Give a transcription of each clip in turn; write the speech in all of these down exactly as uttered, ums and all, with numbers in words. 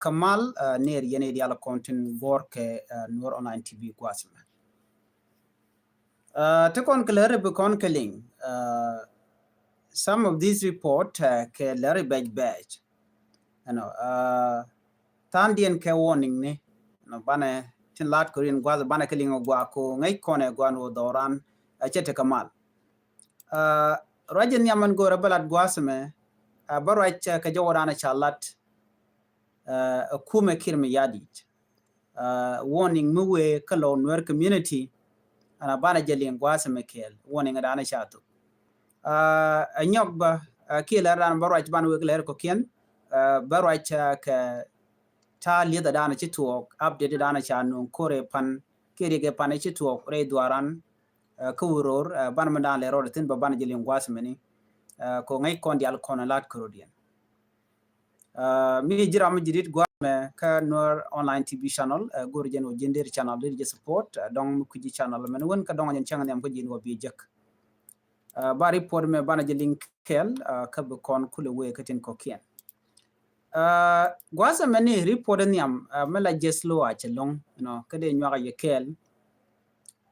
kɛ mal, uh, ner yɛn i̱ dial kɔn tin guɔr kɛ, uh, Nuer Online T V gua̱a̱th mɛ. Uh, ti kɔn kɛ lɛri bi kɔn kɛ liŋ, uh, some of this report, uh, kɛ lɛri bɛc bɛc. You know, uh, than diɛn kɛ warning ni, you know, banɛ tin lat kɛ rin gua̱a̱th banɛ kɛ liŋ gua̱a̱ ko ŋäc kɔn ɛ gua̱a̱n wä dhɔran, uh, cɛ ti kɛ mal. Uh, ruac in nhiam in go̱o̱rä bä lat gua̱a̱th mɛ, uh, bä ruac, uh, kɛ jɔwä dan ca lat, uh, kumɛ Kiir Mayardit. Uh, warning mi wee kä Lou Nuer community, ɛn a banɛ jɛ liŋ gua̱a̱th mɛ kɛɛl, warning dan ca thok. Uh, ɛ nyɔk bä, uh, kiɛ lɛr dan bä ruac banɛ wek lɛr kɔkiɛn, uh, bä ruac, uh, kɛ ta̱a̱ lieth dan ci tuɔɔk, update dan ca nuŋ kore pan, kiɛ riek pan ci tuɔɔk rɛy dhuaran, uh, kä wuror, uh, banɛ mi dan lɛ rɔɔd thin bä banɛ jɛ liŋ gua̱a̱th mɛ ni, uh, ko ŋäc kɔn dial kɔn lat kɛ rɔɔd yɛn. Uh, mi ji̱ ram mi ji̱ dit gua̱a̱th mɛ kä Nuer Online T V channel, uh, go̱o̱r jɛn wä ji̱n der channel dit jɛ support, uh, dɔŋ mi kui̱ ji̱ channel mɛn wän kä dɔŋ jɛn cäŋ nhiam kä ji̱n wä bi jek. Uh, ba report mɛ banɛ jɛ liŋ kɛɛl, uh, kä bi kɔn kulɛ wee kä tin kɔkiɛn. Uh, gua̱a̱th mɛ ni report nhiam, uh, mɛ la jɛth lo a cɛ loŋ, you know, kä dee nyuak a yɛ kɛɛl.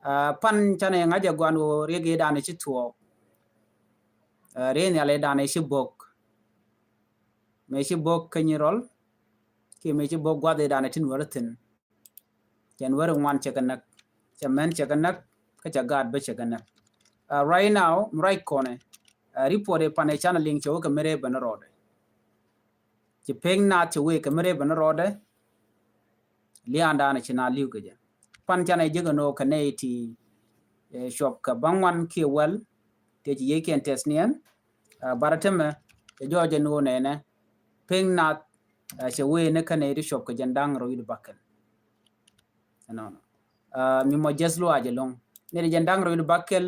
Uh, pan canɛ ŋa̱c a gua̱a̱n wä riek i̱ dan ci tuɔɔk. Uh, riek nhial i̱ dan ci bok. Mëë ci bok kä nyi rɔl, kiɛ mëë ci bok gua̱th i̱ dan tin wär thin. Cɛ nuɛr ŋuan cɛ kɛ näk, cɛ mɛn cɛ kɛ näk, kä cɛ gaat bä cɛ kɛ näk. Uh, right now, mi ruac kɔnɛ, uh, report i̱ pan i̱ canɛ liŋ cɛ wä kɛ mi ree bä ni rɔɔdɛ. Ci pek naath cɛ wee kɛ mi ree bä ni rɔɔdɛ. Liaandan ci na li̱w kɛ jɛ. Pan canɛ jek ɛn ɣöö kɛ nɛy ti, eh, cuɔp kɛ bäŋuan kiɛ wäl, tëë ci yiëëkiɛn tɛth niɛn, ah, barɛ tämɛ, cɛ jɔɔc ɛn ɣöö nɛnɛ, pek naath, ah, cɛ wee ni kä nɛy ti cuɔp kɛ jɛn da̱ŋ rɛw wi̱cdɛ bäkɛl. Ɛnɔnɔ. Ah, mi mɔ jɛth luaac ɛlɔ̱ŋ. Nɛy ti jɛn da̱ŋ rɛw wi̱cdɛ bäkɛl,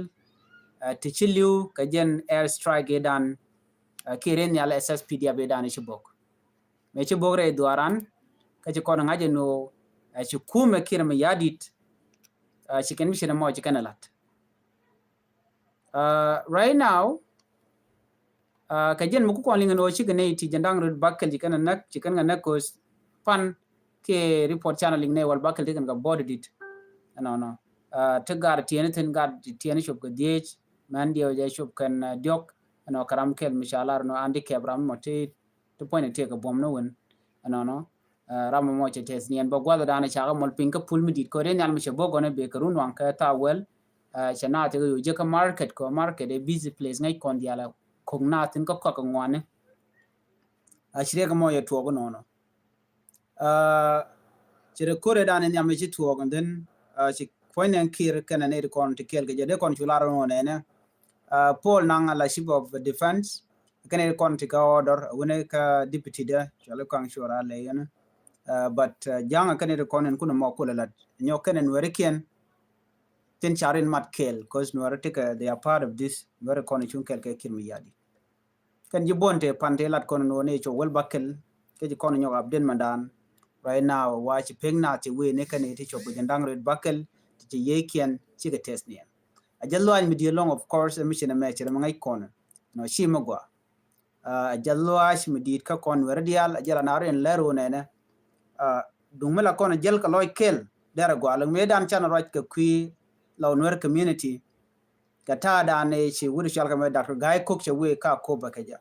ah, ti ci li̱w kɛ jɛn air strike i̱dan, ah, kiɛ riek nhial S S P D F i̱dan i̱ ci bok. Mëë ci bok rɛy dhuaran, kä ci kɔn ŋa̱c ɛn ɣöö, ah, ci kumɛ Kiir Mayardit, ah, ci kɛn mi ci nɛ mɔ ci kɛn ɛ la̱t. Ah, right now, ah, kɛ jɛn mi ku kɔn liŋ ɛn ɣöö cikɛ nɛy ti jɛn da̱ŋ rɛw wi̱cdɛ bäkɛl ci kɛn ɛ näk, ci kɛn ɛ näk kɛ pan kiɛ report canɛ liŋ nɛy wäl bäkɛl ti kɛn kɛ bɔt dit. Ɛnɔnɔ. Ah, ti gaat tiɛɛni thi̱n, gaat tiɛɛni cuɔp kɛ dhieec, mɛn diɛw jɛ cuɔp kɛn, ah, diɔ̱k, ɛnɔ kɛ ram kɛl mi ca lar ɛnɔ an di kɛp ram mɔ ti ti puɔ̱ny ni tëëk kɛ buɔ̱m ni wen. Ɛnɔnɔ, ah, ram mɔ cɛ tɛth niɛn bä gua̱th dan cakɛ mɔl piny kä pul mi dit kɛ riek nhial mi cɛ bok gɔnɛ bek kɛ run waŋ kɛ thaak wäl, ah, cɛ naath cɛ kɛ yo̱o̱ jek kä market kɛ market ɛ busy place ŋäc kɔn diaal ɛ ko̱k naath thi̱n kä kɔak kɛ ŋuani. Ah, ci riek mɔ yɛ tuɔɔk ɛnɔnɔ. Ah, ci rɛ kore dan in nhiam ci tuɔɔk, and then, ah, ci puɔ̱ny nɛn Kiir kɛnɛ nɛy ti kɔn ti kɛɛl kɛ jɛ dee kɔn cu lar ɛnɔ nɛnɛ. Ah, Paul Nang a la chief of defense, kɛnɛ ti kɔn ti kä order, wunɛ kä deputy dɛ, cuali kaŋ cuɔr a lɛ yɛn. Ah, but, ah, ja̱ŋ kɛnɛ ti kɔn in kunɛ mɔ kulɛ lat. Nyɔk kɛnɛ nuɛrikiɛn, tin carin mat kɛɛl, cause nuɛri ti kɛ, they are part of this, nuɛri kɔn cuŋ kɛɛl kɛ Kiir Mayardit. Kɛn ji̱ buɔ̱n tëë pan tëë lat kɔn ni wä ni cok wäl bäkɛl, kä ji̱ kɔn nyɔk update mandan. Right now, wa ci pek naath ci wee ni kɛn ti cok bi jɛn da̱ŋ rɛw wi̱cdɛ bäkɛl, ti ci yiëëkiɛn, cikɛ tɛth niɛn. A jɛ luaac mi di̱i̱t ɛlɔ̱ŋ, of course, ɛ mi ci nɛ mɛ ci nɛ mɛ ŋäc kɔn. Nɔ ci mi gɔaa. Ah, a jɛ luaac mi di̱i̱t kä kɔn nuɛri diaal, a jɛ la naar in lɛr wä nɛnɛ. Ah, duŋ mi la kɔn a jäl kɛ lɔc kɛl, derɛ gɔaa, lɛ mëë dan canɛ ruac kɛ kui̱ Lou Nuer community. Kɛ ta̱a̱ dan ëë ci wut cual kɛ mɛ Doctor Gai Kok cɛ wee ka Akobo kɛ jɛ.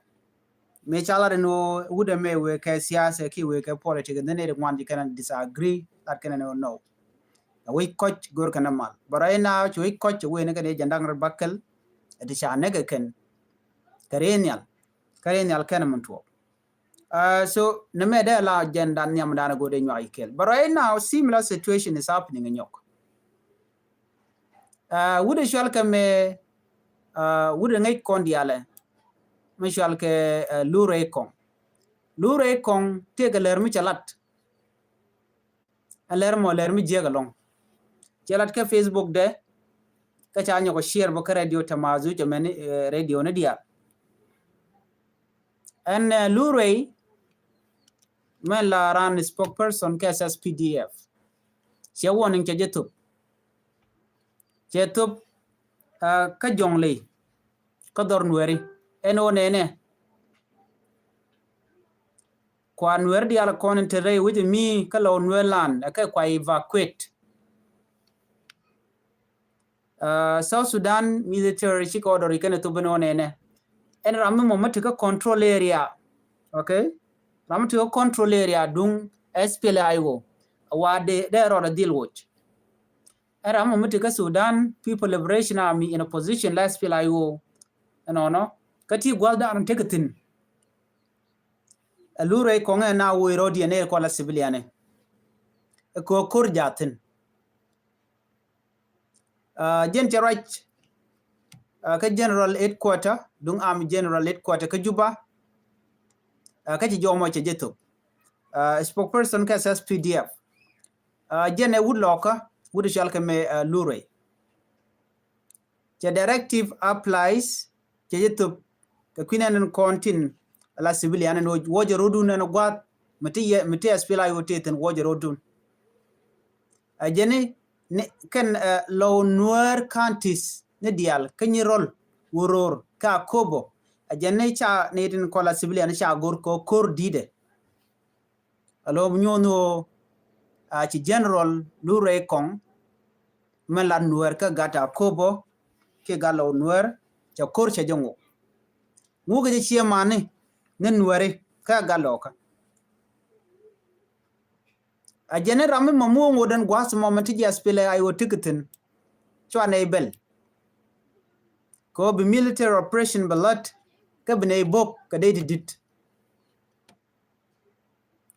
Mëë ca lat ɛn ɣöö wut ɛmɛ wee kɛ siasa kiɛ wee kɛ politik, and then ɛ ŋuan ci kɛn disagree, lat kɛn ɛn ɣöö no. Ɛ wec kɔc go̱r kɛn ɛ mal. But right now ci wec kɔc cɛ wee ni kɛn ɛ jɛn da̱ŋ rɛw wi̱cdɛ bäkɛl, ɛ ti ca nɛk ɛ kɛn. Kɛ riek nhial. Kɛ riek nhial kɛn ɛ min tuɔɔk. Uh, so, ni mɛ dee la jɛn dan nhiam dan go̱o̱r dee nyuak yi kɛl. But right now, similar situation is happening in Nyɔk. Uh, wut ɛ cual kɛ mɛ, uh, wut ɛ ŋäc kɔn diaalɛ. Mi cual kɛ, uh, Lurey Kɔŋ. Lurey Kɔŋ, tëëkɛ lɛr mi cɛ lat. Ɛ lɛr mɔ lɛr mi jiɛk ɛlɔ̱ŋ. Cɛ lat kä Facebook dɛ, kä ca nyɔk ɔ share bä kä radio Tamazu cɛ mɛn, eh, radio ni diaal. Ɛn, eh, Lurey, mɛn la ran spokesperson kä S S P D F. Cɛ warning cɛ jɛ thop. Cɛ thop, ah, kä Jɔŋley, kä dhɔr Nuɛri. Ɛn ɣöö nɛnɛ. Kua Nuɛr diaal kɔn in te rɛy wec mi kä Lou Nuer land ɛ kɛ kua evacuate. Uh, South Sudan military cikɛ order ikɛn ɛ thop in ɣän ɛnɛ. Ɛn ram mi mɔ mi ti kä control area. Okay? Ram mi ti kä control area duŋ S P L A I O. Wa de, de rɔɔdɛ dhil woc. Ɛn ram mɔ mi ti kä Sudan People Liberation Army in opposition la S P L A I O. Ɛnɔnɔ. Kä ti gua̱th dan tekɛ thi̱n. Ɛ lurɛ kɔŋɛ na woc ro̱diɛn ɛ kɔla civilian ɛ. Ɛ kɛ ko̱r ja̱thi̱n. Uh, jɛn cɛ ruac, uh, kä General Headquarter, duŋ am General Headquarter kä Juba. Uh, kä ci jɔmɔ cɛ jɛ thop. Uh, spokesperson kä S S P D F. Uh, jɛn ɛ wut lɔkä, wut cɔal kɛ mɛ, uh, lurɛ. Cɛ directive applies, cɛ jɛ thop kɛ kui̱n ɛn kɔn tin ala civilian ɛn wä jɛ ro̱dun ɛn gua̱th mi ti yɛ, mi ti S P L A I O ti thi̱n wä jɛ ro̱dun. A jɛni ni kɛn, uh, Lou Nuer counties ni diaal kä Nyirol, Uror kä Akobo. A jɛni ca ni tin kɔla civilian ca go̱r kɛ ko̱r di̱dɛ. A lom nyuɔ̱n ɣöö a ci General Lurɛ Kɔŋ mɛ lat Nuɛr kä gat Akobo kiɛ gat Lou Nuɛr cɛ ko̱r cɛ jɛ ŋuk. Ŋuk jɛ ciɛ mani ni Nuɛri kä gat Lɔkä. A jɛni ram mi mɔ muɔ̱ŋ wä den gua̱a̱th mɔ mɛ ti ji̱ S P L A I O ti kɛ thi̱n. Cua nɛy bɛl kɛ ɣöö bi military operation bɛ lät kä bi nɛy bo̱k kɛ dee ti di̱t.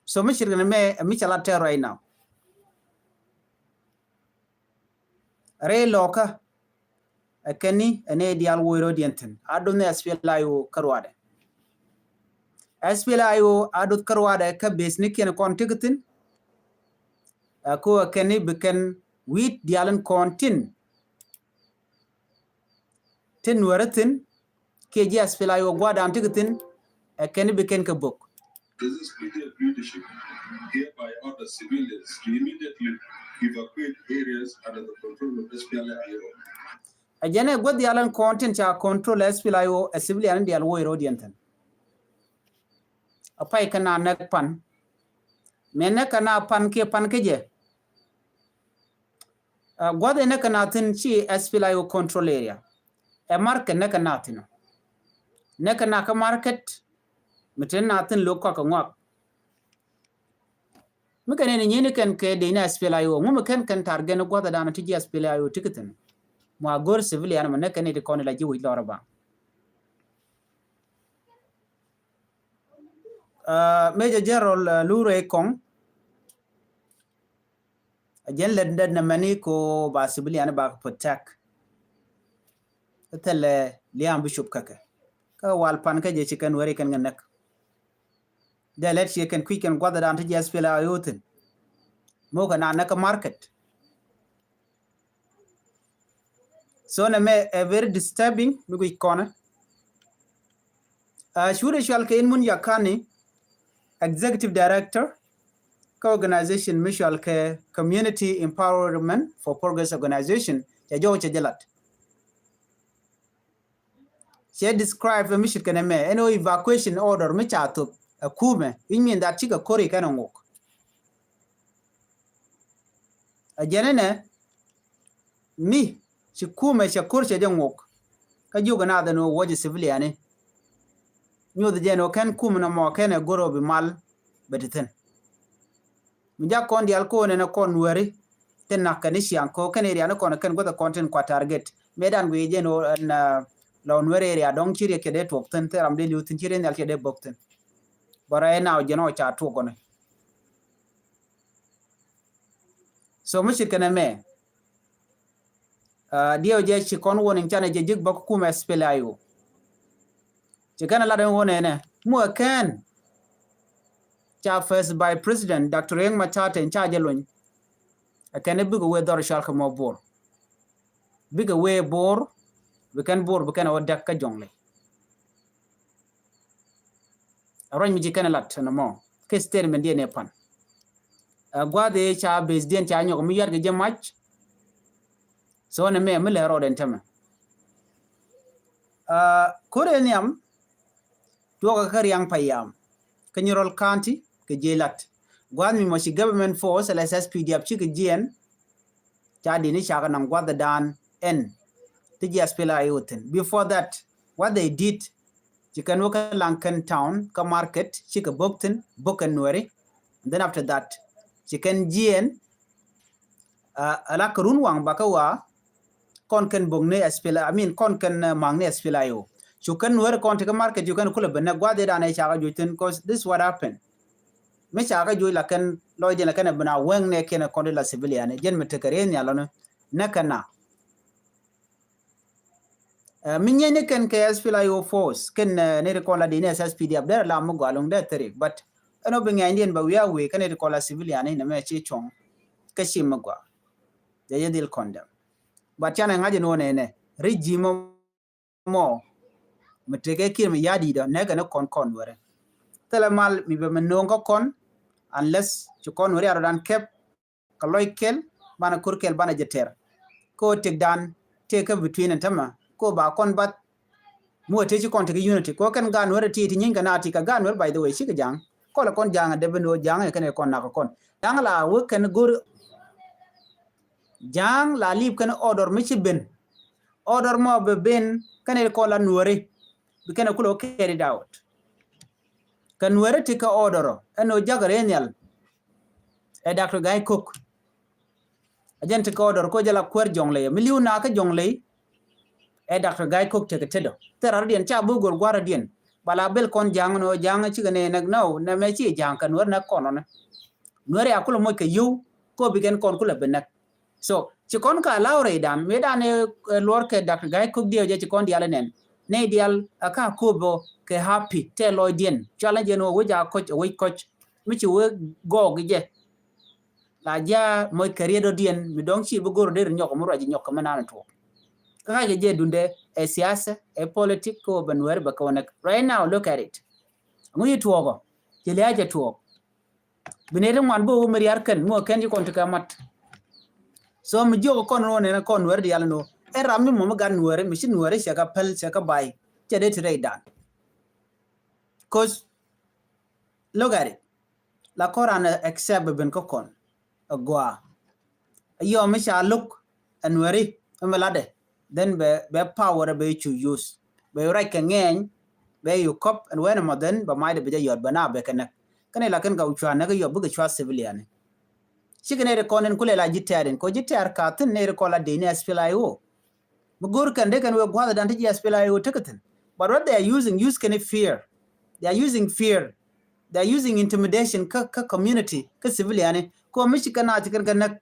So mi cirkɛ ni mɛ, mi ca la tɛr right now. Rɛy Lɔkä ɛ kɛn ni ɛ nɛy diaal woc ro̱diɛn thi̱n. A do̱th ni S P L A I O kä ruaadɛ. S P L A I O a do̱th kä ruaadɛ kä base ni kiɛn kɔn ti kɛ thi̱n. Ɛ ko ɛ kɛn ni bi kɛn wi̱i̱t diaal in kɔn tin. Tin Nuɛri thi̱n kiɛ ji̱ S P L A I O gua̱a̱th dan ti kɛ thi̱n ɛ kɛn ni bi kɛn kɛ bo̱k. This is P D F leadership hereby order civilians to immediately evacuate areas under the control of S P L A I O. Ɛ jɛn ɛ gua̱th diaal in kɔn tin ca control S P L A I O ɛ civilian in diaal woc ro̱diɛn thi̱n. A pay kɛ na näk pan. Mɛ näk kɛ na pan kiɛ pan kä jɛ. Uh, gua̱th in näk kɛ na thi̱n ci S P L A I O control area. Ɛ market näk kɛ na thi̱n. Näk kɛ na kä market mi tin na thi̱n lo̱k kɔak kɛ ŋuak. Mi kɛn in nyini kɛn kɛ dee ni S P L A I O ŋu mi kɛn kɛn target ni gua̱th dan ti ji̱ S P L A I O ti kɛ thi̱n. Mɔ a go̱r civilian mɔ näk kɛn in ti kɔn in la ji̱ wi̱c lɔr a baŋ. Uh, Major General, uh, Lurɛ Kɔŋ. A jɛn lät dät nɛ mɛni ko ba civilian ba kɛ protect. Thilɛ liam bi cop kä kɛ. Kä wal pan kä jɛ ci kɛn weri kɛn kɛ näk. Dee lät ci kɛn kui̱ kɛn gua̱th dan ti ji̱ S P L A I O thi̱n. Mokɛ na näk kä market. So nɛ mɛ ɛ very disturbing mi guic kɔnɛ. Uh, cuudɛ cual kɛ in mun yakani executive director kä organization mi cual kɛ Community Empowerment for Progress Organization cɛ jɔw cɛ jɛ lat. Cɛ describe mi cit kɛnɛ mɛ ɛn ɣöö evacuation order mi ca thop ɛ kumɛ, which mean that cikɛ kori kɛn ɛ ŋuk. A jɛn ɛnɛ mi ci kumɛ cɛ kor cɛ jɛ ŋuk. Kä jiök ɛn a dhɛn ɣöö wä jɛ civilian ni nyuth jɛn ɣöö kɛn kumɛ nɔmɔ kɛn ɛ goro bi mal bɛ ti thi̱n. Mi jak kɔn diaal ko̱n ɛn ɛ kɔn weri. Tin nak kɛn i̱ ciaŋ ko̱ kɛn area ni kɔn kɛn guäth ɛ kɔn tin kua target. Mëë dan guiy jɛn ɣöö ɛn, uh, Lɔw Nuer area dɔ̱ŋ ci riɛk cɛ dee tuɔk thi̱n, thil ram dee li̱w thi̱n, ci riɛk nhial cɛ dee bok thi̱n. Bä rɛy na ɔ jɛn ɔ ca tuɔk ɔni. So mi cit kɛnɛ mɛ. Uh, diɛw jɛ ci kɔn warning canɛ jɛ jik bä kä kumɛ S P L A I O. Ci kɛn lat ɛn wä nɛnɛ muɔ kɛn. Ca First Vice President Doctor Riek Machar Teny ca jɛ luny. Ɛ kɛn bikɛ wee dhɔr cual kɛ mɔ Bor. Bikɛ wee Bor, bi kɛn Bor bi kɛn wä däk kä Jɔŋlɛ. Ɛ ruac mi ci kɛn lat ɛn mɔ kɛ statement diɛn ɛ pan. Ɛ gua̱th ëë ca base diɛn ca nyɔk mi yar kɛ jɛ mac. So nɛ mɛ mi lɛ rɔɔdɛn tämɛ. Ɛ ko̱r ɛ nhiam tuɔɔkä kä Riaŋ Payam kä Nyirol County. kɛ jiɛ lat. Gua̱th mi mɔ ci government force, lɛ S S P D F, cikɛ jiɛn. Ca dini cakɛ naŋ gua̱th dan ɛn ti jiɛ S P L A I O thin. Before that, what they did, ci kɛn wä kä Laŋkɛn town kä market, cikɛ bok thin, bok kɛn Nuɛri. And then after that, ci kɛn jiɛn, uh, ala kɛ run waŋ bakä wa kɔn kɛn bok ni S P L A I, I mean, kɔn kɛn, uh, maŋ ni S P L A I O. Cu kɛn Nuɛri kɔn ti kä market, cu kɛn kulɛ ben nɛ gua̱th dan ɛ cakɛ juc thin, 'cause this is what happened. Mi cakɛ juc la kɛn lɔcdiɛn la kɛn ɛ ben a wɛŋ nɛ kɛn ɛ kɔn di la civilian, jɛn mi tekɛ rieth nhial lɔni nɛ kɛn na. Uh, mi nyɛny ni kɛn kɛ S P L A I O force, kɛn, uh, ni ri kɔn la di ni S S P D F, derɛ la mi gɔaa luŋ derɛ theri, but ɛn ɔ bi ŋɛny diɛn ba wiaa wee kɛn ni ri kɔn la civilian ni nɛ mɛ ci cuɔŋ kä ci mi gɔaa. Jɛ jɛ dhil condemn. But canɛ ŋa̱c ni wä nɛ nɛ regime mɔ mi tekɛ Kiir Mayardit ɔ nɛ kɛn ni kɔn kɔn Nuɛri. Thilɛ mal mi bɛ mi no̱o̱ŋ kä kɔn, unless ci kɔn Nuɛri a rɔ dan kɛp, kɛ lɔc kɛl, banɛ kur kɛl, banɛ jɛ tɛr. Ko tëk dan tëk kä between ɛn tämɛ, ko ba kɔn bath. Muɔ tëë ci kɔn tëk unity. Ko kɛn gan Nuɛri ti ti nyieny kɛ na ti kɛ gan Nuɛri, by the way, cikɛ ja̱a̱ŋ. Kɔlɛ kɔn ja̱a̱ŋ a dee bi no̱o̱ ja̱a̱ŋ ɛ kɛn ɛ kɔn nak kɔn. Ja̱a̱ŋ la wek kɛn go̱r. Ja̱a̱ŋ la lip kɛn order mi ci ben. Order mɔ bɛ ben kɛn ɛ kɔn la Nuɛri. Bi kɛn ɛ kulɛ carried out. Kɛ Nuɛri ti kɛ order ɔ, ɛn ɔ jakɛ rɛ nhial. Ɛ Doctor Gai Kok. A jɛn ti kɛ order ko jɛ la kuɛr Jɔŋley. Mi li̱w na kä Jɔŋley. Ɛ Doctor Gai Kok tekɛ tetdɔ. Thil rɔ̱diɛn ca bi go̱r gua̱rdiɛn. Ba la bel kɔn ja̱a̱ŋ ni ɔ ja̱a̱ŋ cikɛ nɛ nɛk nɔ, nɛ mɛ ci ja̱a̱ŋ kɛ Nuɛri nɛk kɔn ɔ nɛ. Nuɛri a kulɛ moc kɛ yio̱w, ko bi kɛn kɔn kulɛ bi nɛk. So, ci kɔn ka law rɛy dan, mëë dan ɛ, ɛ, luɔr kɛ Doctor Gai Kok diɛ jɛ ci kɔn dial ɛ nɛn. Nɛy dial, ɛ ka kop ɔ kɛ happy, tɛ lɔcdiɛn. Cual ni jɛn ɔ wec a kɔc, ɛ wec kɔc. Mi ci wee gɔɔk jɛ. La jia moc kɛ riet dɔ̱diɛn, mi dɔ̱ŋ ci bi go̱r dee ri nyɔk, mi ruac nyɔk kɛ mi nan tuɔk. Kä ka jɛ jɛ dundɛ, ɛ siasa, ɛ politik, kɛ wä bɛ Nuɛri bɛ kɛ wä nɛk. Right now, look at it. Ŋu yi tuɔk ɔ, ci lia̱a̱ jɛ tuɔk. Bi nɛy ti ŋuan bi wä mi riar kɛn, mi wä kɛn ci kɔn ti kɛ mat. So mi jiök kɔn ni wä nɛn kɔn Nuɛri dial ni wä. Ɛn ram mi mɔ mi gat Nuɛri, mi ci Nuɛri cɛ kɛ päl, cɛ kɛ bay, cɛ dee ti rɛy dan. 'Cause, look at it. La kɔn ran accept bɛ ben kä kɔn. A gɔaa. Yɔ mi ca lo̱k ɛ Nuɛri, mi latdɛ. Then bɛ, bɛ power bɛ cu use. Bɛ ruac kɛ ŋɛɛny, bɛ yu kɔp, ɛn wɛn ɛmɔ then bɛ macdɛ bɛ jɛ yɔt bɛ na bɛ kɛ nɛk. Kɛn ila kɛn ka wä cua nɛk yɔ bikɛ cua civilian. Cikɛ nɛy ti kɔn in kulɛ la ji̱ tɛɛr in, kɔ ji̱ tɛɛr ka thi̱n nɛy ti kɔn la dee ni S P L A I O. Mi go̱o̱r kɛn dee kɛn wee gua̱th dan ti ji̱ S P L A I O tekɛ thi̱n. But what they are using, use kɛn i̱ fear. They are using fear. They are using intimidation kä, kä community, kä civilian. Kɔ mi ci kɛn a ci kɛn kɛ näk.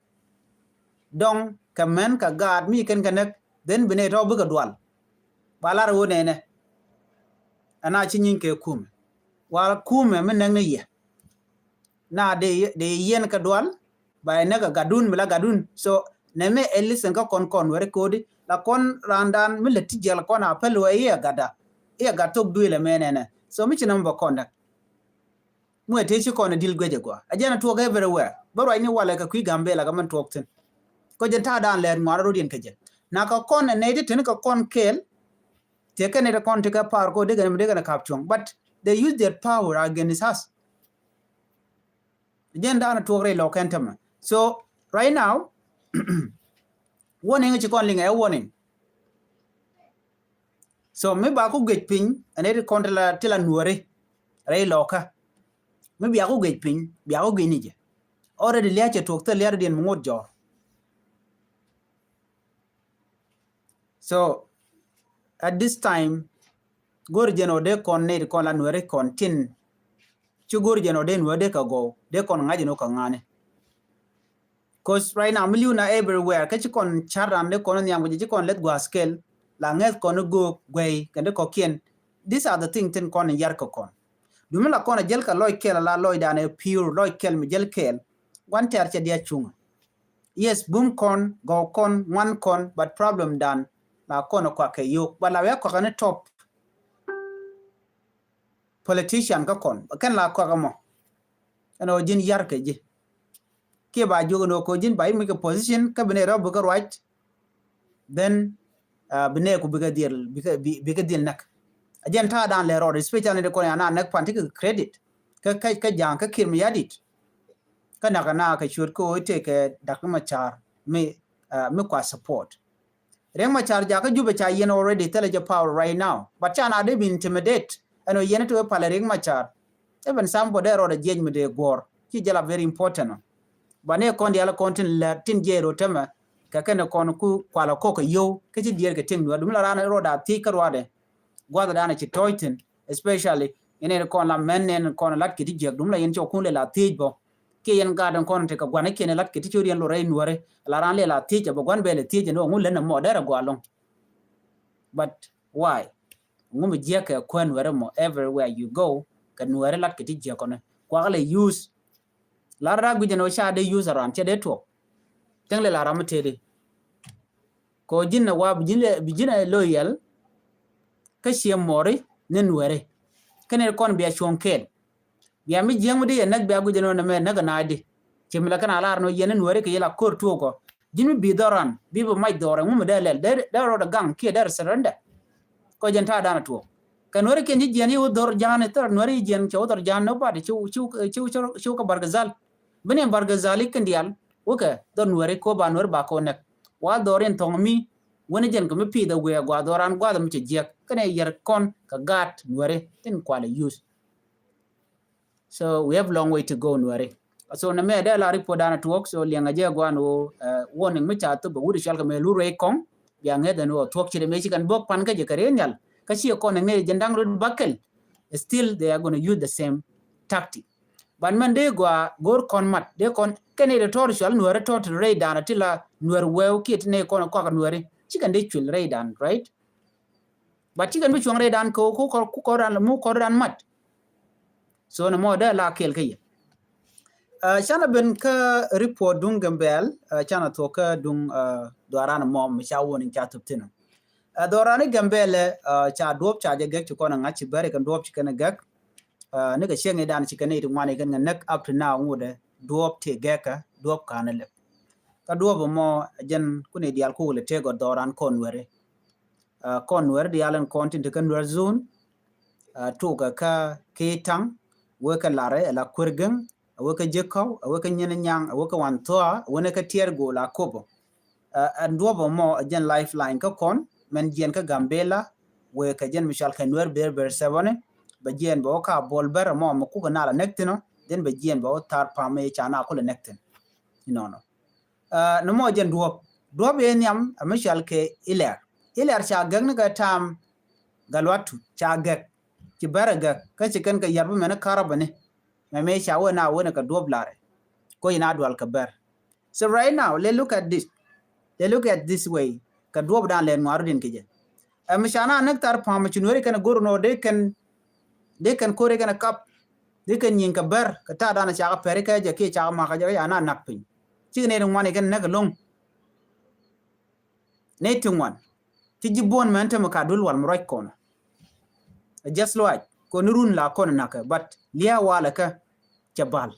Dɔŋ kɛ mɛn kɛ gaat mi ci kɛn kɛ näk. Then bi nɛy tɔ̱ bikɛ dual. Ba lar wä nɛnɛ. Ɛn a ci nyieny kɛ kumɛ. Wal kumɛ mi näk ni yɛ. Na dee, dee yɛn kɛ dual, ba yɛ näk a gatdun, mi la gatdun. So, nɛmɛ ɛ listen kä kɔn kɔn wɛri kodi, la kɔn randan, mi lɛ ti jɛl kɔn a päl wɛ i̱ a gatda. I̱ a gat thok duël ɛmɛ nɛnɛ. So, mi ci nɛmɛ bɛ kɔn däk. Muɛ tëë ci kɔn ɛ dil guecɛ gua. A jɛn a tuɔk everywhere. Bä ruacni walɛ kɛ kui̱ Gambela kɛ mɛn tuɔk thi̱n. Kɔ jɛn ta̱a̱ dan lɛɛt ŋuan rot yɛn kɛ jɛ. Na kɛ kɔn ɛ nɛy ti teni kɛ kɔn kɛɛl, tëë kɛn ɛ ti kɔn ti kɛ power kɔ dee kɛn ɛ mi dee kɛn ɛ kap cuɔ̱ŋ. But they use their power against us. Jɛn dan tuɔk rɛy lɔk kɛn tämɛ. So right now, warning ci kɔn liŋ ɛ warning. So mi ba ku guic piny, ɛn ɛ ti kɔn ti la, ti la Nuɔri rɛy lɔkä. Mi bia ku guic piny, bia ku guic ni jɛ. Already lia̱cɛ tuɔk thil lia̱r diɛn mi ŋot jɔr. So at this time, go̱r jɛn ɔ dee kɔn nɛy ti kɔn la Nuɛri kɔn tin. Ci go̱r jɛn ɔ dee Nuɛri dee kɛ gɔw, dee kɔn ŋa̱c jɛn ɔ kɛ ŋa̱ni. 'Cause right now, mi li̱w na everywhere, kä ci kɔn car ran dee kɔn nhiam kɛ jɛ, ci kɔn leth gua̱a̱th kɛl, la ŋɛth kɔn i̱ go̱o̱k guɛy kɛn dee kɔ̱kiɛn. These are the thing tin kɔn in yar kɛ kɔn. Dumi la kɔn a jäl kɛ lɔc kɛl, la lɔc dan ɛ pure lɔc kɛl mi jäl kɛl. Gua̱n tɛ̈r cɛ dia̱ cuŋä. Yes, bum kɔn, gɔw kɔn, ŋuan kɔn, but problem dan la kɔn a kuak kɛ yio̱k. But la wee kuak ni top politician kä kɔn, kɛn la kuak mɔ. Ɛn ɔ ji̱n yar kɛ ji̱. Kiɛ ba jiök ɛn ɔ kɔ ji̱n ba i̱ mi kɛ position kä bi nɛ rɔ bikɛ ruac. Then, uh, bi nɛ ku bikɛ dhil, bikɛ, bi, bikɛ dhil näk. A jɛn ta̱a̱ dan lɛ rɔɔd, especially ni di kɔn ya na näk pan ti kɛ credit. kä kä kä ja̱a̱ŋ kä Kiir Mayardit. Kä nakä na kɛ ciöt kä ɣöö tëëkɛ Doctor Machar mi mi kua support. Riek Machar jakä Jubɛ ca yɛn already, thilɛ jɛ power right now, but ca na dee bi intimidate ɛn ɣöö yɛn ti wee palɛ Riek Machar. Even somebody dee rɔɔdɛ jiɛc mi dee guɔ̱ɔ̱r ci jɛ la very important. But ni kɔn diaal kɔn tin lɛ tin jiɛc rot tämɛ kɛ kɛn kɔn ku kualɛ kɔk kɛ yio̱w kä ci diɛɛr kɛ tiŋ Nuäär. Dum la raan rɔɔdɛ a thiec kä ruaadɛ gua̱th dan ci tɔ̱ɔ̱c thi̱n, especially in ɛn kɔn la mɛn ɛn kɔn lat kɛ ti jiɛk. Dum la yɛn cɔ kun lɛ la thiec bɔ kiɛ yɛn gaat ɛn kɔn tekɛ gua̱n kiɛn lat kɛ ti cor yɛn lɔ rɛy Nuäri. La raan lɛ la thiec ɛ bɛ gua̱n bɛ lɛ thiec ɛn ɣöö ŋu lɛn ɛmɔ dɛr ɛ gua̱ lɔŋ. But why? Ŋu mi jiɛk kɛ kuɛn Nuäri mɔ everywhere you go kɛ Nuäri lat kɛ ti jiɛk kɔn kuak lɛ use. Lar rak guic ɛn ɣöö ca dee use around cɛ dee tuɔk. Cäŋ lɛ la ram mi tëëdi. Kɛ ɣöö ji̱n ɛ wa bi ji̱n ɛ loyal kä ciɛ mɔri ni Nuäri. Kä ni kɔn bia cuɔ̱ŋ kɛɛl. Bia mi jiäŋ mi di yɛ näk bia guic ɛn ɣöö nɛmɛ näk ɛ naacdi. Ci mi la kɛn a lar ni ɣöö yɛn ni Nuäri kɛ yɛ la ko̱r tuɔɔkɔ. Ji̱n mi bi dhɔran bi bi mac dhɔrɛ ŋu mi dee lɛl dee rɔɔdɛ gaŋ kiɛ dee rɛ surrender. Kɔ jɛn ta̱a̱ danɛ tuɔɔk kɛ Nuäri kiɛn ci jiɛn ci wä dhɔr ja̱a̱n thɔr Nuäri ci jiɛn cɛ wä dhɔr ja̱a̱n nobody ci ci ci ci kä Bargazal. Bi ni Bargazal i̱ kɛn diaal wä kɛ dhɔr Nuäri ko ba Nuäri ba ko nɛk. Wa dhɔr in thɔŋ mi wä ni jɛn kɛ mi pi̱i̱th ɛ wee gua dhɔran gua̱th mi cɛ jiɛk kɛn ɛ yɛr kɔn kɛ gaat Nuäri tin kualɛ use. So we have long way to go Nuäri. So nɛmɛ dee la report danɛ tuɔɔk, so liɛŋɛ jɛ guan wä warning mi ca thop bɛ wut cual kɛ mɛ lur rɛy kɔŋ. Bia ŋeth ɛn wä thuɔk ci dɛ mɛ ci kɛn bok pan kä jɛ kɛ rɛy nhial kä ci kɔn ŋeth jɛ daŋ rut bakel. Still they are gonna use the same tactic. But mɛn dee gua go̱r kɔn mat dee kɔn kɛn ɛ dee tɔr cual Nuäri tɔr ti rɛy danɛ ti la Nuäri wɛw kiɛ ti nɛ kɔn kuak Nuäri ci kɛn dee cuil rɛy dan, right? But ci kɛn bi cuɔ̱ŋ rɛy dan kɛ ku kɔr ku kɔr dan mu kɔr dan mat. So ni mɔ dee la kɛɛl kä yɛ. Canɛ ben kä report duŋ Gambɛl. Canɛ thuɔk kä duŋ dhuaran mɔ mi ca wun in ca thup thin. Dhuaran Gambɛl ca duɔp ca jɛ gɛk ci kɔn ŋa̱c ci bɛri kɛn duɔp ci kɛn gɛk. Ni kɛ cieŋ idan ci kɛn it ŋuan ikɛn ŋɛ näk up to now ŋudɛ duɔp ti gɛkä duɔp kanɛ lɛp. Kä duɔp mɔ jɛn kuni dial kuk lɛ tëë gɔt dhuaran kɔn weri. Kɔn Nuɛr diaal in kɔn tin ti kä Nuɛr zone. Tukɛ kä Kitaŋ, wee kä Larɛ, ɛ la Kuer Gäŋ, wee kä Jekɔw, wee kä Nyin Nyaŋ, wee kä Wan Thua, wee ni kä Tiɛɛr Gol a Kopɔ. Ɛn duɔpɔ mɔ ɛ jɛn lifeline kä kɔn mɛn jiɛn kä Gambela, wee kä jɛn mi cɔal kɛ Nuɛr Ber Ber Sɛbɔni. Bɛ jiɛn bɛ wä ka Bol Bɛr mɔ mɛ kukɛ na la nɛk thin ɔ, then bɛ jiɛn bɛ wä thar pam mi ca na kulɛ nɛk thin. Inɔnɔ. Ni mɔ jɛn duɔp duɔp yɛ nhiam ɛ mi cɔal kɛ Ilɛr. Ilɛr ca gɛk ni kɛ tam Galuatu ca gɛk ci bɛrɛ gɛk kä ci kɛn kɛ yar bi mɛn karabani. Mɛ mi ca wee na wee ni kɛ duɔp Larɛ. Ko ina dual kɛ bɛr. So right now, let look at this. Let look at this way. Kɛ duɔp dan lɛ ŋuaru din kɛ jɛ. Ɛ mi ca na näk thar pam ci Nuɛri kɛn go̱r nɔ dee kɛn dee kɛn kori kɛn kap dee kɛn nyin kɛ bɛr kɛ ta dan ca kɛ pɛri kɛ jɛ kiɛ ca kɛ makä jɛ kɛ ya na nak piny. Ci kɛ nɛy ri ŋuan ikɛn näk loŋ. Nɛy ti ŋuan ti ji̱ buɔn mɛn te mi ka dul wal mi ruac kɔn. Ɛ just luac kɔn run la kɔn nakɛ but lia̱a̱ walɛ kä cɛ bal.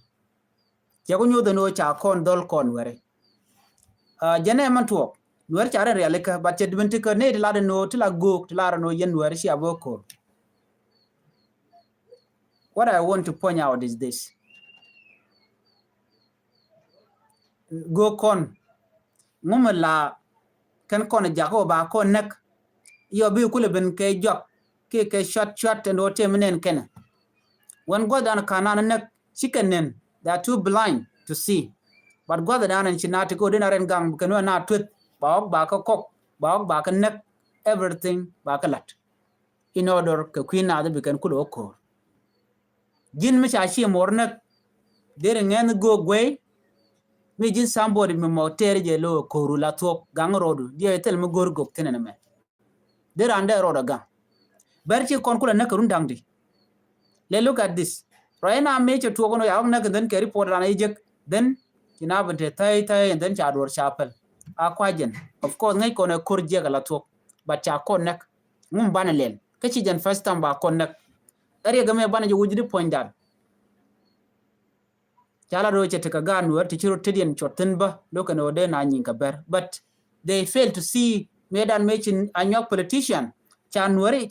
Cɛ ku nyuth ɛn ɣöö ca kɔn dhɔl kɔn Nuɛri. Jɛn ɛ mɛn tuɔɔk Nuɛr ca rɛ rialikä but cɛ dibin ti kä nɛy ti lar ɛn ɣöö ti la göök ti lar ɛn ɣöö yɛn Nuɛri cia bä ko̱r. What I want to point out is this. Göök kɔn ŋumɛ la kɛn kɔn jakä wä ba kɔn näk. Yɔ bi kulɛ ben kɛ jɔak kiɛ kɛ cuat cuat ɛn ɣöö tëë mi nɛn kɛnɛ. Wän gua̱th dan ka̱n nan näk ci kɛ nɛn, they are too blind to see. But gua̱th dan ɛn ci na ti kɛ wä den a rɛn gaŋ kɛ nuɛ na tueth ba ɣɔk ba kɛ kɔk ba ɣɔk ba kɛ näk, everything ba kɛ lat. In order kɛ kui̱ nath bi kɛn kulɛ wä ko̱r. Ji̱n mi ca ci mor näk deri ŋɛn go̱o̱k guey. Mi ji̱n somebody mi mɔ tɛɛri jɛ lo ko̱ru la thuɔk gaŋ rodu diɛ thil mi go̱o̱r gok thinɛ ni mɛ. Deri an dee rod a gaŋ. Bɛr ci kɔn kulɛ näk kɛ run daŋdi. Let look at this. Right now mi cɛ tuɔk ni ya wak näk and then kɛ report ran a jek then ci na bi te thäi thäi and then ca duɔr ca pɛl. A kuacɛn of course ŋäc kɔn ɛ ko̱r jiɛk a la thuɔk but ca kɔn näk. Ŋum banɛ lɛl kä ci jɛn first time ba kɔn näk. Area gɛ mɛ banɛ jɛ wuc di puɔ̱ny dan. Ca la röö cɛ tekɛ gaat Nuɛr ti ci rot tetdiɛn cuɔt thi̱n bä lo̱kɛ ni ɣöö dee na nyiŋ kɛ bɛr but they fail to see mëë dan mëë ci Anyuak politician ca Nuɛri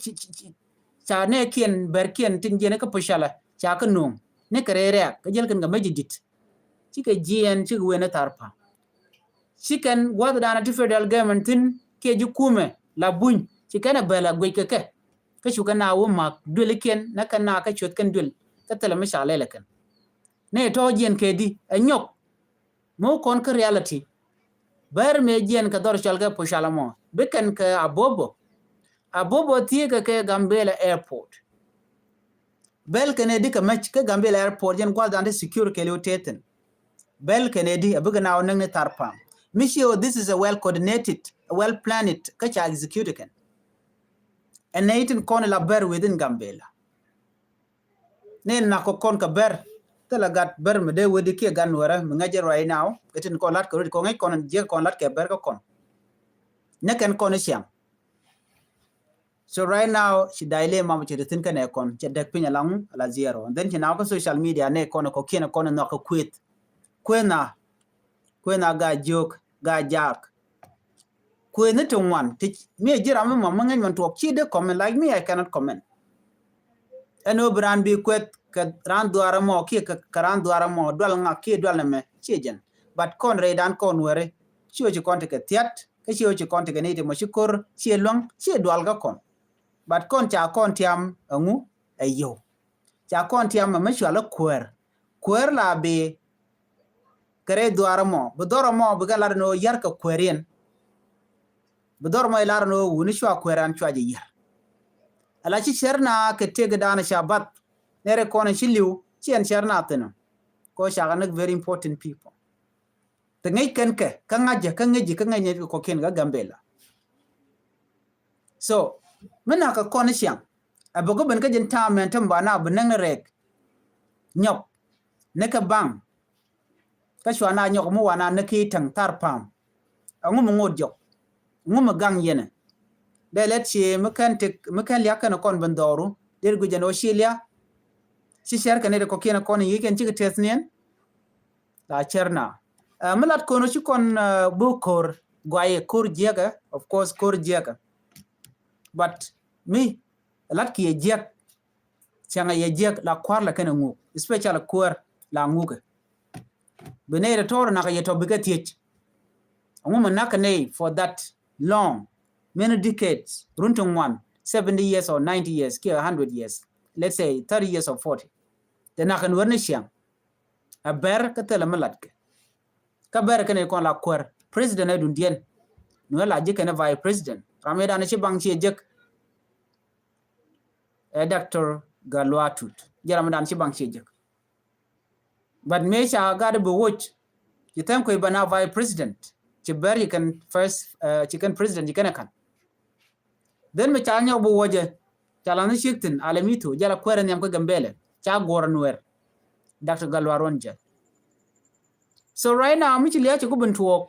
ca nɛɛkiɛn bɛrkiɛn tin jiɛn kä pucalɛ ca kä nuŋ. ni kɛ rɛy rɛɛk kä jäl kɛn kɛ mec ji̱ di̱t. Cikɛ jiɛɛn cikɛ wen ni thar pa̱a̱m. Ci kɛn gua̱thdan ti federal government thi̱n kiɛ ji̱ kumɛ la buny ci kɛn ɛ bɛl a guic kɛ kɛ. Kä cukɛ na wä mak duëlikiɛn nɛ kɛn na kä cueth kɛn duël kä thilɛ mi ca lɛl ɛ kɛn. Ni tɔ̱ jiɛn kɛ di ɛ nyɔk. Mi wä kɔn kä reality. Bɛr mëë jiɛn kɛ dhɔr cɔal kɛ pucal ɛmɔ bi kɛn kɛ Abobo. Abobo thiee kɛ kɛ Gambela airport. Bɛl kɛn ɛ di kɛ mec kä Gambela airport jɛn gua̱thdan ti secure kɛɛliw tethin. Bɛl kɛn ɛ di a bikɛ na wä näk ni thar pa̱a̱m. Mi ci ɣöö this is a well coordinated, a well planned kä ca execute kɛn. Ɛn nɛ itin kɔn ila bɛr within Gambela. Ni nak kɔ kɔn kɛ bɛr thilɛ gat bɛr mi dee wedi kiɛ gat nuɛrɛ mi ŋäc jɛ right now. Kɛ tin kɔn lat kɛ rot kɔ ŋäc kɔn jiɛk kɔn lat kɛ bɛr kä kɔn. Ni kɛn kɔn i̱ ciaŋ. So right now ci da̱c lëë mam ci ri thi̱n kɛnɛ kɔn cɛ däk piny alaŋ ala zero. And then ci na wä kä social media ni kɔn kɔ kiɛn kɔn nhɔk kɛ kueth. Kueth na kueth na ga jiök ga jaak. Kuëëni ti ŋuan ti mi ji̱ ram mi mɔ mi ŋäc mɛn tuɔɔk ci dee comment like me, I cannot comment. Ɛn ɣöö bi raan bi kueth kɛ raan dhuaar ɛmɔ kiɛ kɛ raan dhuaar ɛmɔ dual ŋak kiɛ dual nɛmɛ ciɛ jɛn. But kɔn rɛydan kɔn weri ci ɣöö ci kɔn ti kɛ thiat kä ci ɣöö ci kɔn ti kɛ ni ti mɔ ci ko̱r ciɛ luäŋ ciɛ dual kä kɔn. But kɔn ca kɔn tiam ɛŋu ɛ yio̱w. Ca kɔn tiam ɛmɛ cual ɛ kuäär. Kuäär la bi kɛ rɛy dhuaar ɛmɔ bi dhɔr ɛmɔ bi kɛ lat ɛn ɣöö yär kɛ kuääriɛn. Bi dhɔr ɛmɔ ilar ɛn ɣöö wuni cua kuääran cua jɛ yär. Ala ci cär na kɛ tëk dan ca bath nɛrɛ kɔn ci li̱w ci ɛn cär na thi̱n. Kɔ cakɛ näk very important people. Te ŋäc kɛn kɛ kä ŋa̱cä kä ŋäci kä ŋäc ni kɔkiɛn kä Gambela. So mi nak kɛ kɔn ciaŋ a bɛ gɔ ben kä jin ta̱a̱m mɛn tämɛ ba na bi näk ni rɛɛk. Nyɔk ni kɛ baŋ kä cua na nyɔk mi wa na ni ki täŋ thar pa̱a̱m. Ɛŋu mi ŋot jɔk ɛŋu mi gaŋ yɛnɛ. Dee lɛt ci mi kɛn tik mi kɛn liak kɛn kɔn ben dhɔru dee guic jɛn ɔ ci liak. Ci cɛr kɛn ri kɔkiɛn kɔn yi kɛn cikɛ tɛth niɛn. La cɛr na mi lat kɔn ci kɔn buk ko̱r guayɛ ko̱r jiɛkɛ. Of course ko̱r jiɛkɛ. But mi lat kiɛ jiɛk. Cäŋɛ yɛ jiɛk la kua̱r la kɛn a ŋuk especially kuäär la ŋukɛ. Bi nɛy rɛ tɔɔr nak yɛ tɔ bikɛ thiec. Ɛŋu mi nak nɛy for that long many decades run ti ŋuan seventy years or ninety years kiɛ a hundred years, let's say thirty years or forty. Te nak kɛn wär ni ciaŋ. A bɛr kä thilɛ mi latkɛ. Kä bɛr kɛn kɔn la kuäär president ɛ dundiɛn. Nu ɛ la ji̱ kɛn vice president ram yɛ dan ci baŋ ci jek. Ɛ Doctor Galwatut jɛ ram dan ci baŋ ci jek. But mëë ca gat bi woc ci thɛn kuec ba na vice president ci bɛr ci kɛn first ci kɛn president ci kɛn ɛ ka̱n. Then mi ca nyɔk bi wuɔcɛ ca laŋ ni ciek thi̱n alɛ mi thok jɛ la kuɛɛrɛ nhiam kä Gambɛlɛ ca guɔrɛ nuɛɛr. Doctor Galwa Ruɔn jɛ. So right now mi ci lia̱a̱ ci ku bin tuɔɔk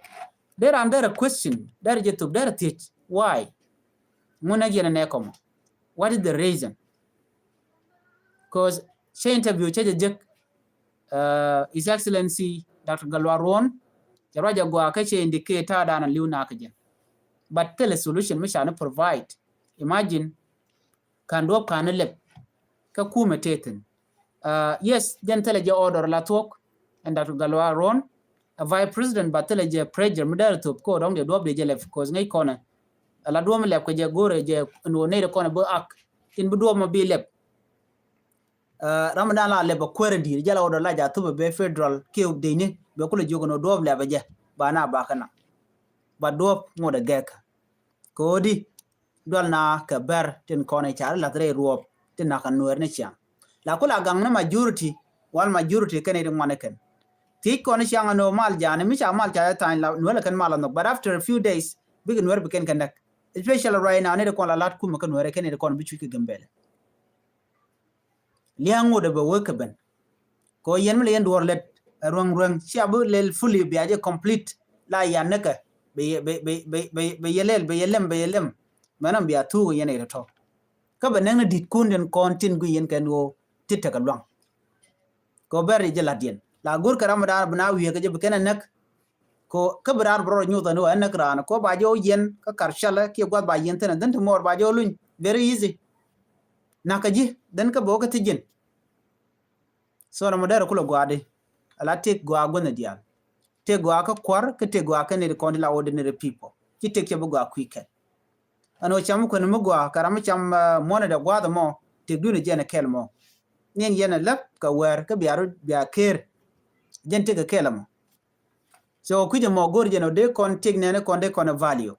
derɛ an derɛ question derɛ jɛ thop derɛ thiec why? Ŋun nɛ yɛn nɛ kɔmɔ. What is the reason? Cause cɛ interview cɛ jɛ jek His Excellency Doctor Galwa Ruɔn cɛ ruac a gɔaa kä cɛ indicate ta̱a̱ da̱a̱n a li̱w nakä jɛ. But thilɛ solution mi ca ni provide. Imagine kan duɔp kan ni lɛp kä kumɛ tethin. Yes, jɛn thilɛ jɛ order la thuɔk ɛn Doctor Galwa Ruɔn a vice president, but thilɛ jɛ pressure mi dɛr thop ko dɔŋ jɛ duɔp de jɛ lɛp cause ŋäc kɔnɛ. Ala duɔp mi lɛp kɛ jɛ go̱rɛ jɛ ɛn wä nɛy de kɔnɛ bi ak in bi duɔp ma bi lɛp. Ram dan la lɛp a kuɛrɛ di̱i̱r jɛ la wä dɔ la ja thupɛ bɛ federal kiɛ deni bɛ kulɛ jiök ni duɔp lɛp a jɛ ba na bakä na. Ba duɔp ŋot a gɛk kɛ wä di dual na kɛ bɛr tin kɔn i̱ car lath rɛy ruɔp tin na kɛ nuɛɛr ni ciaŋ. La kula gaŋ ni majority wal majority kɛn i̱ di ŋuan ikɛn. Thiec kɔn i̱ ciaŋ ni mal jani mi ca mal ca tha̱a̱ny la nuɛɛr kɛn mal a nhɔk, but after a few days bikɛ nuɛɛr bi kɛn kɛ näk. Especially right now ni di kɔn la lat kumɛ kɛ nuɛɛr kɛn i̱ di kɔn bi cuc kɛ Gambɛlɛ. Lia̱a̱ ŋot ɛ bɛ wek kɛ ben. Kɛ ɣöö yɛn mi lɛ yɛn duɔ̱ɔ̱r lɛt ɛ ruäŋ ruäŋ cia bi lɛl fully bia jɛ complete la yan nikɛ bɛ yɛ lɛl bɛ yɛ lɛm bɛ yɛ lɛm. Mɛn ɔm bia thuuk yɛn ɛ tɔ̱. Kä bɛ näk ni di̱t kun den kɔn tin gui yɛn kɛn ɣöö ti tekɛ luaŋ. Kɛ ɣöö bɛr jɛ la̱t yɛn la go̱r kɛ ram mi daan bi na wiee kɛ jɛ bi kɛn ɛ näk. Ko kä bi raan bi rɔɔd nyuth ɛn ɣöö ɛn näk raan ko ba jɛ wä yɛn kä kar cälɛ kiɛ gua̱th ba yɛn thi̱n ɛ dhin ti muɔɔr ba jɛ wä luny very easy. Nakä ji̱ dhin kä bi wä kä thi̱ ji̱n. So nɔmɔ derɛ kulɛ gɔaa di. Ala tëk gɔaa guänh diaal. Tëk gɔaa kä kuar, kä tëk gɔaa kä nɛy ti kɔn ti la ordinary people. Ci tëk cɛ bi gɔaa kui̱ kɛl. Ɛn ɣöö cam mi kuɛn mi gɔaa, kɛ ram mi cam, ah, muɔ̱nɛ dɛ gua̱a̱th ɛmɔ, tëk duundɛ jɛn ɛ kɛl mɔ. Niɛn yɛn ɛ läp kɛ wɛɛr, kä bia rut, bia ker. Jɛn tëk ɛ kɛl ɛmɔ. So kui̱c ɛmɔ go̱r jɛn ɔ dee kɔn tëk nɛɛni kɔn dee kɔn ɛ value.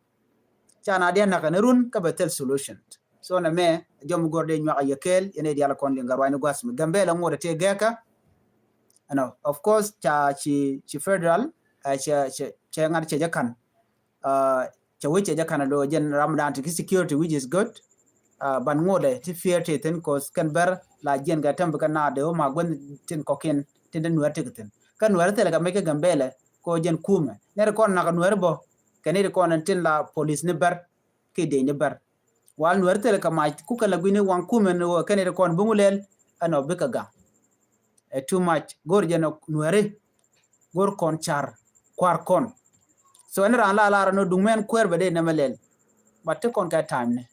Ca na diɛ nakä ni run kä bɛ thil solution. So nɛ mɛ jɔm go̱r dee nyuak a yɛ kɛɛl yɛn ɛ dial kɔn liŋ kä ruany ni gua̱th mi Gambɛla ŋot ɛ tëë gɛɛkä. Ɛnɔ, of course, ca ci, ci federal, eh, cɛ, cɛ, cɛ ŋa̱t cɛ jɛ ka̱n. Uh, cɛ wec cɛ jɛ ka̱n a lo jɛn ramdan ti ki security, which is good. Uh, ban ŋot ɛ ti fear ti thin, 'cause kɛn bɛr la jiɛn kɛ tɛm bi kɛ naat dee wä ma guänh tin kɔkiɛn tin dee nuɛr ti kɛ thin. Kä nuɛr thilɛ kɛ mec kä Gambɛla ko jɛn kumɛ. Nɛr kɔn nak nuɛr bɔ kɛ nɛr kɔn tin la police ni bɛr ki dee ni bɛr. Wal nuɛr thilɛ kɛ mac kukɛ la guini waŋ kumɛ ni wä kɛ nɛr kɔn buŋu lɛl ɛnɔ bikɛ gaŋ. Ɛ too much. Go̱r jɛn nuɛri. Go̱r kɔn car kuar kɔn. So ɛn ran la lar ɛn ɔ duŋ mɛn kuɛɛr bɛ dee nɛmɛ lɛl. But ti kɔn kɛ time ni.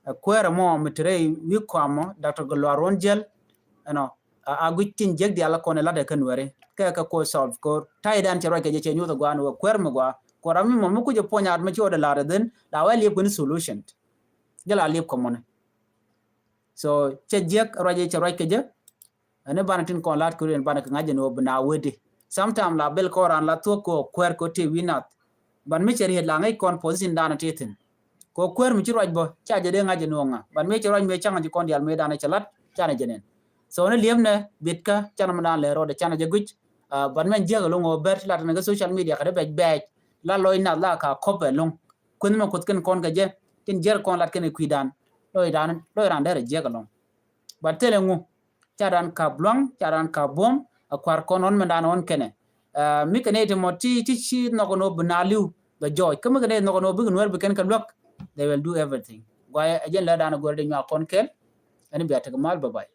Ɛ kuɛɛr ɛmɔ mi ti rɛy wi̱i̱ kɔamɔ Doctor Gatluak Ruɔ̱n Jiɛl. Ɛnɔ, a, a guic tin jiäk diaal kɔn ɛ latdɛ kä nuɛri. Kɛ kɛ kuɔ solve ko̱r. Ta̱ydan cɛ ruac kɛ jɛ cɛ nyuth ɛ gua̱a̱n wä kuɛɛr mi gua̱a̱. Kuɔ ram mi mɔ mi kuc ɛ puɔ̱ny at mi ci wä dɛ lar ɛ dhin. La wɛ liep kɛ ni solution. Jɛ la liep kɛ mɔni. So cɛ jiäk ruac ɛ cɛ ruac kɛ jɛ. Ɛn i̱ banɛ tin kɔn lat kɛ ruin banɛ kɛ ŋa̱c jɛ ni wä bi na wee di. Sometime la bel kɔn ran la thuɔ̱k kɛ wä kuɛɛr kɛ wä tëë wi̱i̱ nath. Ban mi cɛ riet la ŋäc kɔn position danɛ tëë thi̱n. Kɛ wä kuɛɛr mi ci ruac bä ca jɛ dee ŋa̱c jɛ ni wä ŋa̱. Ban mi cɛ ruac mi caŋ jɛ kɔn diaal mi danɛ cɛ lat canɛ jɛ nɛn. So ni liep nɛ bit kä canɛ mi dan lɛ rɔɔdɛ canɛ jɛ guic. Ah, ban mɛn jiäk ɛlɔŋ wä bɛr ti lat ni kä social media kɛ dee bɛc bɛc la lɔc nath la ka kɔp ɛlɔŋ. Kueth mɛ kueth kɛn kɔn kɛ jɛ tin jiɛr kɔn lat kɛn kui̱dan. Lɔc ran, lɔc ran derɛ jiäk ɛlɔŋ. But thilɛ ŋu ca ran kap luaŋ, ca ran kap buɔ̱m, a kuar kɔn ɣɔn mɛn dan ɣɔn kɛnɛ. Ah, mi kɛ nɛy ti mɔ ti, ti ci nhɔk ni wä bi na li̱w bɛ jɔɔc. Kä mi kɛ nɛy nhɔk ni wä bikɛ nuɛr bi kɛn kɛ luäk, they will do everything. Guayɛ ɛ jɛn lɛ dan go̱r di nyuak kɔn kɛl. Ɛn bia tekɛ mal, bye bye.